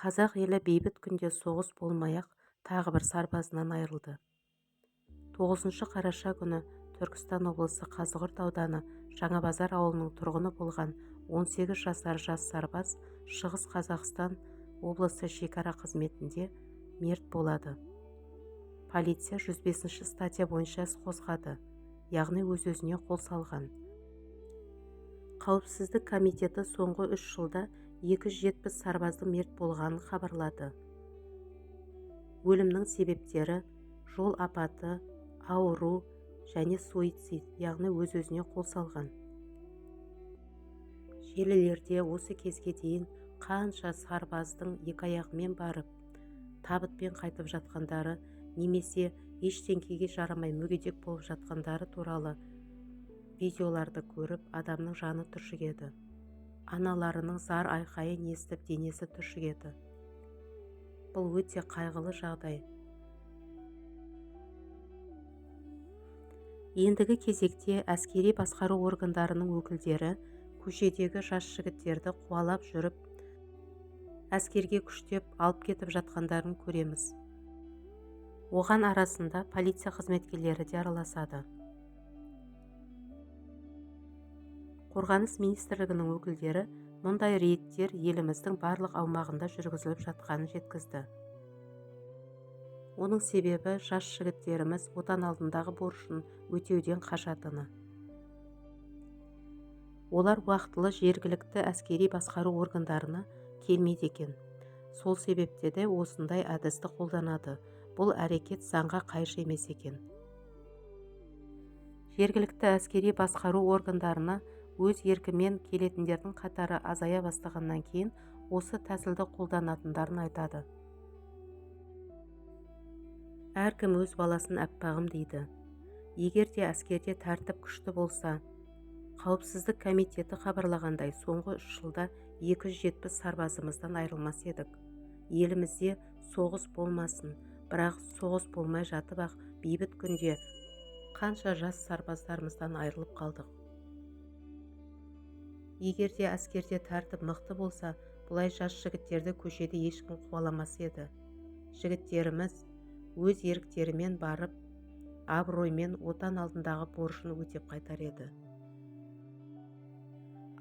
Қазақ елі бейбіт күнде соғыс болмай-ақ тағы бір сарбазынан айырылды. 9 қараша күні Түркістан облысы Қазығұрт ауданы Жаңабазар ауылының тұрғыны болған 18 жасар жас сарбаз Шығыс Қазақстан облысы шекара қызметінде мерт болады. Полиция 105 статья бойынша іс қозғады, яғни өз-өзіне қол салған. Қауіпсіздік комитеті соңғы 3 жылда 270 сарбаздың мерт болғанын хабарлады. Өлімнің себептері жол апаты, ауру және суицид, яғни өз-өзіне қол салған. Желілерде осы кезге дейін қанша сарбаздың екі аяғымен барып, табытпен қайтып жатқандары немесе ештеңкеге жарамай мүгедек болып жатқандары туралы видеоларды көріп, адамның жаны түршігеді. Аналарының зар айқайын естіп, денесі түршігеді. Бұл өте қайғылы жағдай. Ендігі кезекте әскери басқару органдарының өкілдері көшедегі жас жігіттерді қуалап жүріп, әскерге күштеп алып кетіп жатқандарын көреміз. Оған арасында полиция қызметкерлері де араласады. Қорғаныс министрлігінің өкілдері мұндай рейдтер еліміздің барлық аумағында жүргізіліп жатқанын жеткізді. Оның себебі жас жігіттеріміз отан алдындағы борышын өтеуден қашатыны. Олар уақытылы жергілікті әскери басқару органдарына келмейді екен. Сол себепте де осындай әдісті қолданады. Бұл әрекет заңға қайшы емес екен. Жергілікті әскери басқару органдарына өз еркімен келетіндердің қатары азая бастағаннан кейін осы тәсілді қолданатындарын айтады. Әркім өз баласын әппағым дейді. Егер де әскерде тәртіп күшті болса, Қауіпсіздік комитеті хабарлағандай, соңғы 3 жылда 270 сарбазымыздан айырылмас едік. Елімізде соғыс болмасын, бірақ соғыс болмай жатып-ақ бейбіт күнде қанша жас сарбаздарымыздан айырылып қалдық. Егер де әскерде тәртіп мықты болса, бұлай жас жігіттерді көшеде ешкім қуаламас еді. Жігіттеріміз өз еріктерімен барып, абыроймен отан алдындағы борышын өтеп қайтар еді.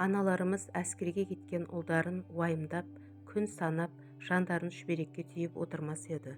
Аналарымыз әскерге кеткен ұлдарын уайымдап, күн санап, жандарын шүберекке түйіп отырмас еді.